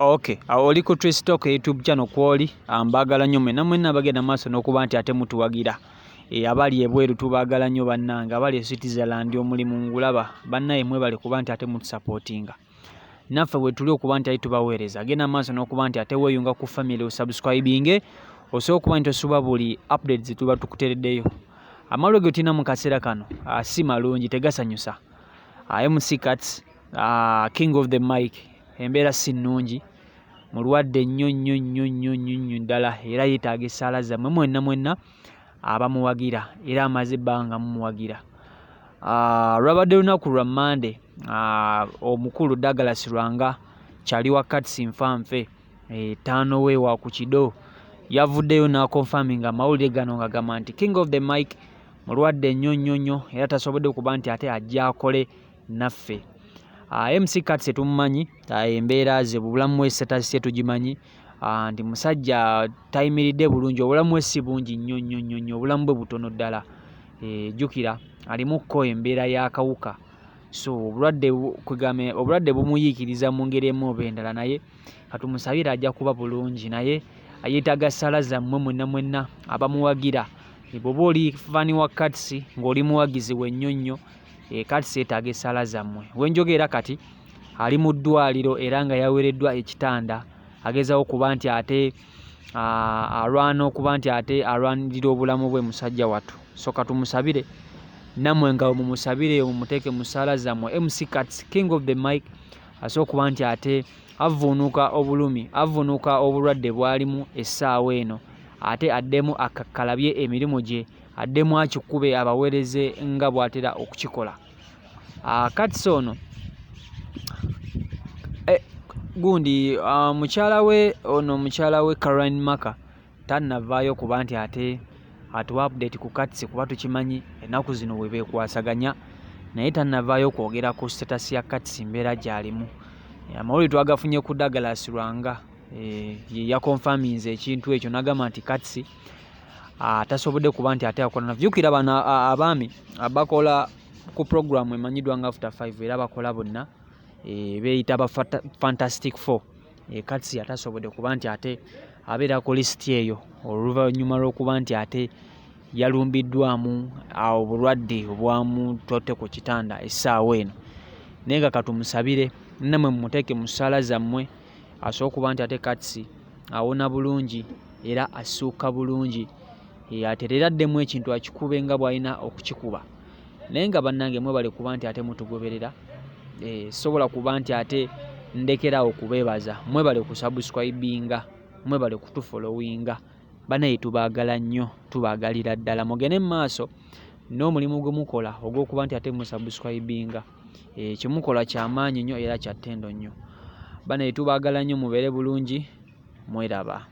Okay, awo oli ku Tristalk YouTube channel kwoli. Mbaagala nnyo mwenna mwenna abagenda maaso n'okuba nti ate mutuwagira. Abali ebweru tubaagala nnyo bannange, abali e Switzerland omulimu ngulaba bannaye, mwebale kuba nti ate mutusupportinga. Naffe bwe tuli okuba nti ate tubaweereza. Genda maaso n'okuba nti ate weeyunga ku family, osubscribinge osobola okuba nti osuba buli updates ze tuba tukutereddeyo. Amawulire ge tulina mu kaseera kano si malungi, tegasanyusa. MC Kats, King of the Mic, embeera si nnungi, mulwadde nnyo nnyo nnyo nnyo nnyo nnyo ddala era yeetaaga essaala zammwe mwenna mwenna abamuwagira era amaze ebbanga mumuwagira. Lwabadde lunaku lwa Mmande, omukulu Douglas Lwanga kyali wa Kats Nfanfe, ttaano we wa ku Kido, yavuddeyo n'aconfirminga amawulire gano ng'agamba nti King of the Mic mulwadde nnyo nnyo nnyo era tasobodde kuba nti ate ajja akole naffe. MC Kats tumumanyi, embeera ze, obulamu bwe, status ye tugimanyi nti musajja tayimiridde bulungi, obulamu bwe si bungi nnyo nnyo nnyo nnyo, obulamu bwe butono ddala. Jjukira alimukko embeera y'akawuka, so obulwadde kwegamba obulwadde bumuyiikiriza mu ngeri emu oba endala, naye katumusabire ajja kuba bulungi, naye yeetaaga ssaala zammwe mwenna mwenna abamuwagira. Bw'oba oli fan wa Kats ng'oli muwagizi we nnyo nnyo, Kats yeetaaga essaala zammwe. We njogera kati ali mu ddwaliro era nga yaweereddwa ekitanda, agezaako okuba nti ate alwana okuba nti ate alwanirira obulamu bwe musajja wattu. So katumusabire nammwe nga mumusabire, mumuteeke mu ssaala zammwe. MC Kats, King of the Mic, asobola okuba nti ate avvuunuka obulumi, avvuunuka obulwadde bw'alimu essaawa eno, ate addemu akakkalabye emirimu gye, addemu akikube abaweereze nga bw'atera okukikola. Kats ono gundi mukyala we ono, mukyala we Caroline Maka tannavaayo kuba nti ate atuwa update ku Kats, kuba tukimanyi ennaku zino we beekwasaganya, naye tannavaayo kwogera ku status ya Kats, mbeera gy'alimu. Amawulire twagafunye ku Douglas Lwanga, ye yaconfirminze ekintu ekyo n'agamba nti Kats tasobodde kuba nti ate akola. Jjukira bano abaami bakola ku program emanyiddwa nga After Five era bakola bonna beeyita ba Fantastic Four. Kats atasobodde kuba nti ate abeera ku list eyo oluvannyuma lw'okuba nti ate yalumbiddwamu obulwadde obwamutotte ku kitanda essaawa eno, naye nga katumusabire nammwe mumuteeke mu ssaala zammwe asobole okuba nti ate Kats awona bulungi era assuuka bulungi, atereere addemu ekintu akikube nga bw'alina okukikuba. Naye nga bannange mwebale kuba nti ate mutugoberera, sobola kuba nti ate ndekeraawo okubeebaza. Mwebale kusubscribinga, mwebale kutufollowinga, bannaye tubaagala nnyo, tubaagalira ddala. Mugende mu maaso n'omulimu gwe mukola ogw'okuba nti ate musubscribinga, kye mukola kyamaanyi nnyo era kya ttendo nnyo. Bannaye tubaagala nnyo, mubeere bulungi, mweraba.